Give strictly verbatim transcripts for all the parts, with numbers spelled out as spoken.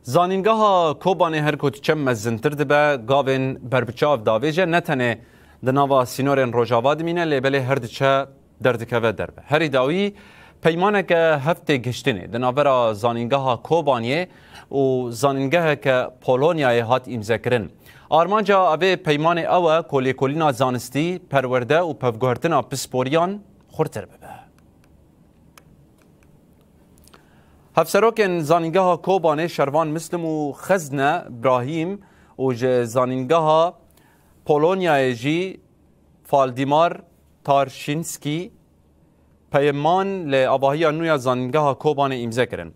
Zanîngeha Kobanê her ku diçe mezintir dibe, gavên berbiçav davêje, ne tenê di nava sînorên Rojava dimîne, lê belê her diçe derdikeve derve. Herî dawî peymaneke hevtêgihiştinê di navbera Zanîngeha Kobaniyê û zanîngeheke Polonyayê hat îmzekirin. Armanca evê peymanê ew e ku lêkolîna zanistî, perwerde û pevguhertina pisporiyan xurtir bibe. Hevserokên Zanîngeha Kobanê Şervan Mislim û Xezne Brahîm û ji Zanîngeha Polonyayê jî Faldimar Tarşinskî peyman li avahiya nû ya Zanîngeha Kobanê îmze kirin.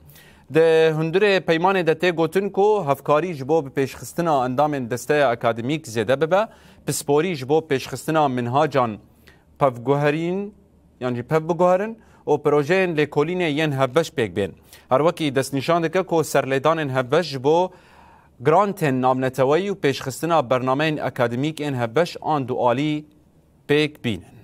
Di hundirê peymanê de tê gotin ku hevkarî ji bo bi pêşxistina endamên desteya akademîk zêde bibe, pisporî ji bo pêşxistina minhacan pevguherîn yan jî pev biguherin û projeyên lêkolînê yên hevbeş pêk bên. Her wekî destnîşan dike ku serlêdanên hevbeş ji bo grantên navneteweyî û pêşxistina bernameyên akademîk ên hevbeş an dualî pêk bînin.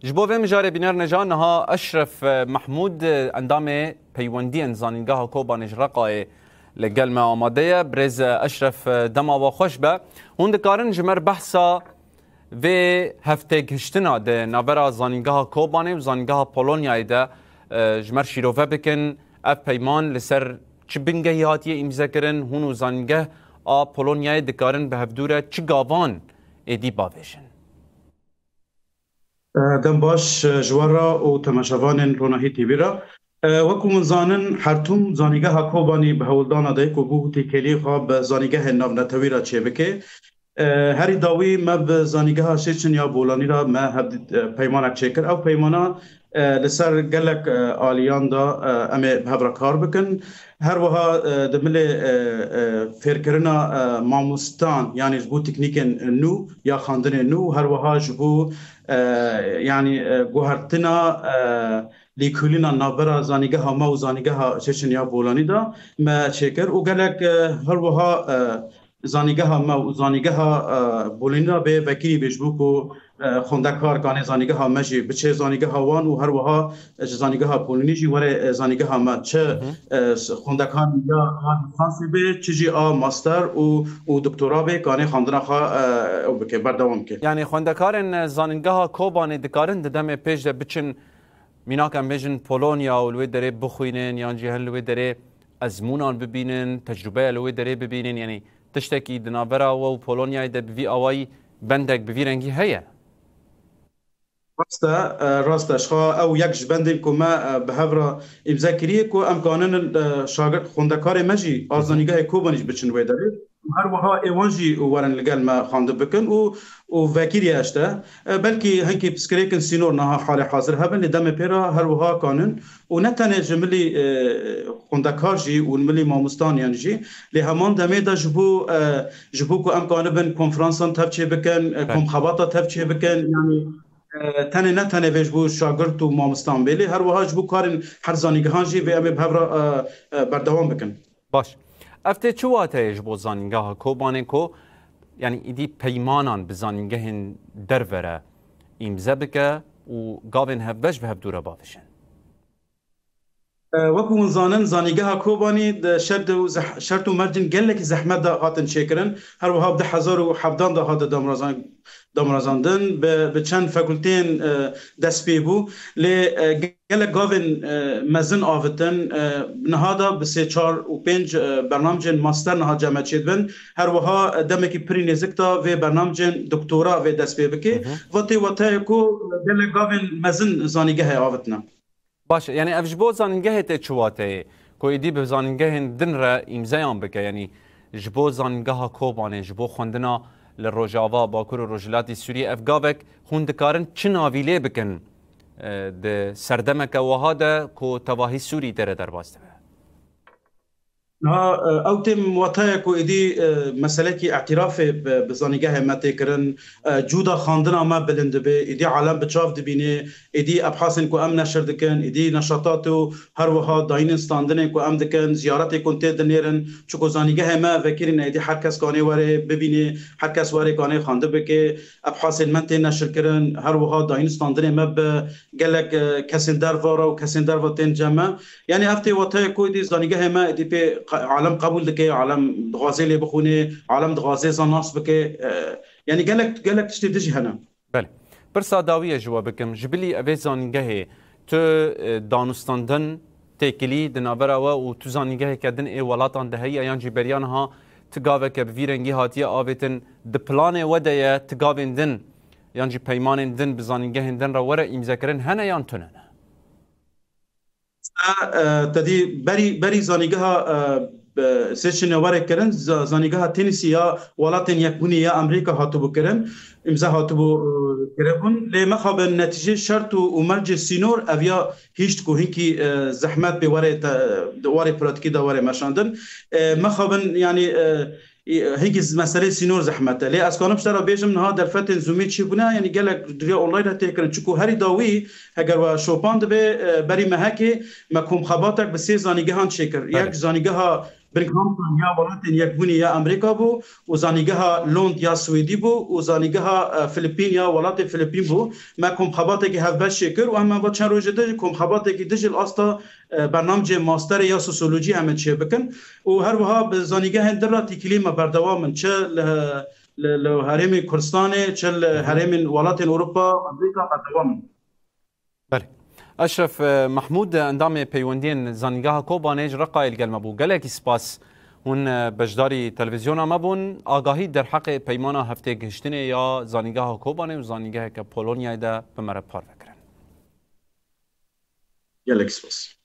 Ji bo vê mijarê bîner neja niha Eşref, e, Mehmûd, e, endamê peywendiyên Zanîngeha Kobanê ji Reqayê li gel me amade ye. Birêz, e, Eşref, e, dema we xweş be. Hûn dikarin ji me re behsa vê hevtêgihiştina di navbera Zanîngeha Kobanê û Zanîngeha Polonyayê de, e, ji me re şîrove bikin. Ev peyman li ser çi bingehî hatiye îmzekirin? Hûn û Zanîngeh a Polonyayê dikarin bi hevdû re çi gavan êdî bavêjin? E, dem baş, e, ji we re û temaşevanên Ronahî T V re. E, wekû hûn zanin, Hertûm zanîgeha Kobanî bi hewldana de ku bû têkêliyê xwe bi zanîgehên navnetewî re çêbike. E, herî dawî me bi zanîgeha Şêçin ya Bolanî re me hevdî, e, peymanek çêkir. Ew peymana, e, li ser gelek, e, aliyan de, e, em ê bi hev re kar bikin. Her wiha, e, di milê, e, e, fêrkirina, e, mamosteyan, yanî ji bo teknîkên nû ya xwendinê nû, her wiha ji bo, e, yanî, e, guhertina, e, lêkolîna navbera zanîgeha me û zanîgeha Şêçin ya Bolanî de me çêkir û gelek, e, her wiha, e, zanîgeha me û zanîgeha, e, Bolanî de bê vekirî bê ji bo ku, e, xwendekar kanê zanîgeha me jî biçe zanîgeha wan û her wiha ji zanîgeha Polonî jî were, e, zanîgeha me. Çi, Hı hı. e, s-, xwendekan ya a lîsansê bê, çi jî a master û, û doktora bê, kanê xwendina xwe, e, ew bike, berdewam bike. Yanî xwendekarên, e, zanîngeha Kobanê dikarin di demê pêş de biçin, mînak em bêjin Polonya û li wê derê bixwînin, yan jî hin li wê derê ezmûnan bibînin, tecrûbeya li wê derê bibînin, yanî tiştekî di navbera we û Polonyayê de bi vî awayî bendek bi vî rengî heye? Rast e, e, rast e. Ji xwe ew yek ji bendên ku me, e, bi hev re îmze kiriye ku em kanin, e, şagird xwendekarê me jî a Hı hı. zanîgehê Kobanî jî biçin wê derê. Her wiha ê wan jî werin li gel me xwendin bikin û, û vekirî eşte. E, belkî hinkî pirsgirêkin sînor niha halê hazir hebin, lê demê pê re her wiha kanin. Û ne tenê ji milî, e, xwendekar jî û milî mamostaniyan jî, lê heman demê de ji bo, e, ji bo ku em kanibin konferansan tev çê bikin, e, Belê. komxebata tev çê bikin, yanî, e, tenê ne tenê vê ji bo şagirt û mamostan bê, lê her wiha ji bo karên her zanîgehan jî vê em ê bi hev re, e, e, berdewam bikin. Baş. Ev tê çi wateyê ji bo zanîngeha Kobanê ku, yanî îdî peymanan bi zanîngehên derve re îmze bike û gavên hevbeş bi hevdû re bavêjin? E, wekû hûn zanin, zanîngeha Kobanî di şert û zeh-, şert û mercên gelekî zehmet de hatin çêkirin. Her wiha bi du hezar û hevdan de hate damrazan-, damrazandin. Bi, bi çend fakulteyên, e, dest pê bû. Lê, e, gelek gavên, e, mezin avitin. E, niha de bi sê, çar û pênc, e, bernamcên master niha cem me çêdibin. Her wiha, e, demekî pirî nêzik de vê bernamcên doktora vê dest pê bike. Hı hı. Va tê wateyê ku gelek gavên mezin zanîngehê avitine. Baş e, yanî ev ji bo zanîngehê tê çi wateyê? Ku êdî bi zanîngehên din re îmzeyan bike, yanî ji bo zanîngeha Kobanê, ji bo xwendina li Rojava, Bakur û Rojhilatî Sûriyê ev gavek hûn dikarin çi navî lê bikin, e, di serdemeke wiha de ku tevahî Sûrî tê re derbas dibe? Ha, e, ew têm wate ye ku êdî, e, meselekî îtirafê bi, bi zanîngehê me tê kirin, e, cûda xwendina me bilind dibe, êdî alem bi çav dibîne, êdî ebhasên ku em neşir dikin, êdî neşatat û her wiha dayînên standinên ku em dikin, ziyaretê ku tê dinêrin, çiku zanîngehê me vekirî ne, êdî her kes kanê were bibîne, her kes were kanê xwendin bike, ebhasên me tê neşirkirin, her wiha dayîn standinê me bi gelek, e, kesên derva re û kesên derva tên cem me. Yanî ev tê wateyê ku êdî zanîngehê me êdî pê qe-, alem qebûl dike, alem dixwaze lê bixwîne, alem dixwaze zan nas bike. E, yanî gelek, gelek tiştê dijî hene. Belê. Pirsa dawî ye ji we bikim. Ji bilî evê zanîngehê tu, e, danûstandin têkilî di navbera we û tu zanîngeheke din ê welatan de heye yan jî beriya niha ti gaveke bi vî rengî hatiye avêtin di planê we de ye ti gavên din yan jî peymanên din bi zanîngehên din re were îmzekirin hene yan tune ne? E, e, te dî berî, berî zanîngeha, e, e, seçîne were kirin, za-, zanîngeha tenîsî ya Welatên Yekbûnê ya Amerîka hatibû kirin, îmze hatibû, e, kiribûn. Lê mexabin netîcê şert û, û mercê sînor ev ya hişt ku hinkî, e, zehmet bê were te, di warê pratîkî de were meşandin. E, mexabin, yanî, e, Î, hinkî z-, meseleyê sînor zehmet e. Lê ez kanim ji te re bêjim, niha derfetên Zoomê çêbûne, yanî gelek di vê online re tê kirin. Çiku herî dawî, heger we şopan dibe, e, berî mehekê me komxebatek bi sê zanîngehan çêkir. Belê. Yek zanîngeha Binghamton ya Welatên Yekbûnê ya Amerîka bû û zanîngeha Lond ya Swêdî bû û zanîngeha, e, Filipîn ya Welatê Filipîn bû. Me komxebatekî hevbeş çêkir û em, me va çend rojê de jî komxebatekî dijî li asta e, bernamcê masterê ya sosyolojî em ê çêbikin û her wiha bi zanîngehên din re têkilî me berdewam in. Çi li, li, li herêmên Kurdistanê, çi li herêmên welatên Ewropa, Amerîka berdewam in. Belê. Eşref, e, Mehmûd, endamê peywendiyên Zanîngeha Kobanê ji Reqayê li gel me bû. Gelekî spas. Hûn, e, beşdarî televîzyona me bûn. Agahî derheqê peymana heftê gihiştinê ya Zanîngeha Kobanê û zanîngeheke Polonyayê de bi me re parve kirin. Gelek spas.